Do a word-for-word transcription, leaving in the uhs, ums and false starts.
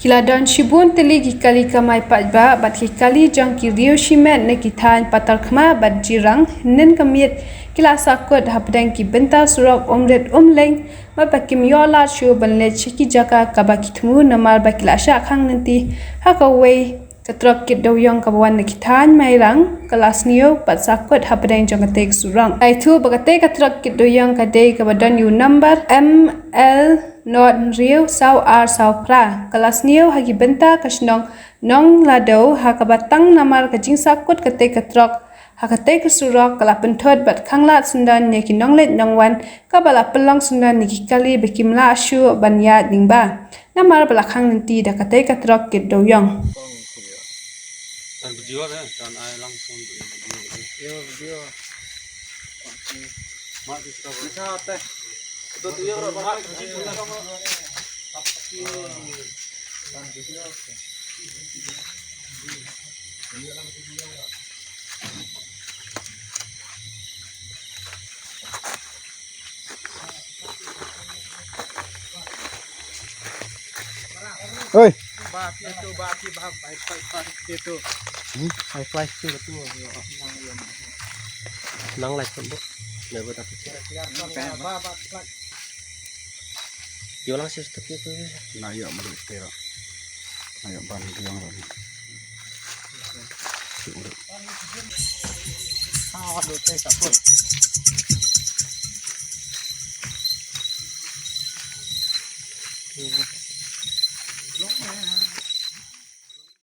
Ki la don shibun tylli ki kali kamai paidbah bad ki kali jong ki riew shimet na ki thaiñ Patharkhmah bad Jirang, hynnin ka miet ki la sahkut hapdeng ki bynta surok Umrit Umleng, bad ba kim ïoh lad shuh ban leit sha ki jaka kaba ki thmu namar ba ki la shah khang lynti ha kawei ka trok kit dewiong kaba wan na ki thaiñ Mairang, ka la sniew bad sahkut hapdeng jong katei ka surok. Ka ïathuh ba katei ka trok kit dewiong ka dei kaba don ïa u number M L not hynriew saw ar saw phra. Ka la sniew ha ki bynta ka shnong Nongladew, ha kaba tang namar ka jingsahkut katei ka trok ha katei ka surok ka la pynthut bad khanglad syndon ïa ki nongleit nongwan, kaba la pynlong syndon ïa ki kali ba kim lah shuh ban ïaid lyngba namar ba la khang lynti da katei ka trok kit dewiong. Oi. Ba, phi tu, ba, phi ba, bai, bai, bai, phi tu. Hmm? Bai, bai, phi tu. Nang lai pun, Bu. Dah, Bu, tapi. Ba, ba, ba. Yo lang sis tu, phi tu. Na, yo, mari, phi. Na, yo, ban, phi, yo, ban. Ah, aduh, teh, tak pun.